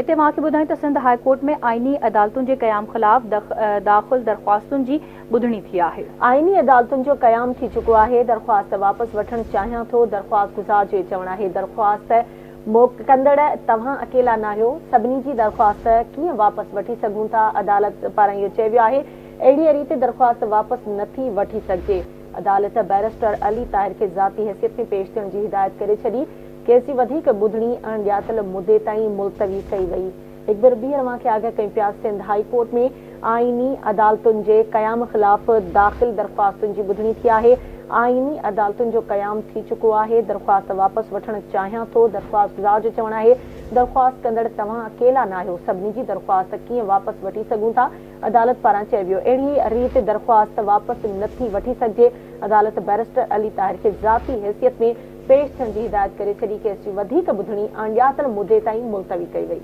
هتي اوهان کي ٻڌايون ته سنڌ هاء ڪورٽ ۾ آئيني عدالتن جي قيام خلاف داخل درخواستن جي ٻڌڻي ٿي آهي. آئيني عدالتن جو قيام ٿي چڪو آهي، درخواست واپس وٺڻ چاهيان ٿو، درخواستگذار جو چوڻ آهي درخواست ڪندڙ توهان اڪيلا ناهيو، سڀني جي درخواست ڪيئن واپس وٺي سگهون ٿا، عدالت پاران اهو چيو ويو آهي اهڙيء ريت درخواست واپس نٿي وٺي سگهجي. عدالت بئريسٽر علي طاهر کي ذاتي حيثيت ۾ پيش ٿيڻ جي هدايت ڪري ڇڏي. ڪيس جي وڌيڪ ٻڌڻي اڻڄاتل مدي تائين ملتوي ڪئي وئي. هڪ ڀيرو ٻيهر اوهان کي آگاهه ڪيون پيا سنڌ هائي ڪورٽ ۾ آئيني عدالتن جي قيام خلاف داخل درخواستن جي ٻڌڻي ٿي آهي. آئيني عدالتن جو قيام ٿي چڪو آهي، درخواست واپس وٺڻ چاهيان ٿو، درخواستگذار جو چوڻ آهي درخواست ڪندڙ توهان اڪيلا ناهيو، سڀني جي درخواست ڪيئن واپس وٺي سگهون ٿا، عدالت پاران چيو ويو اهڙي ريت درخواست واپس نٿي وٺي سگهجي. عدالت بئريسٽر علي طاهر کي ذاتي حيثيت ۾ پيش ٿيڻ جي هدايت ڪري ڇڏي، ڪيس جي وڌيڪ ٻڌڻي اڻڄاتل مدي تائين ملتوي ڪئي وئي.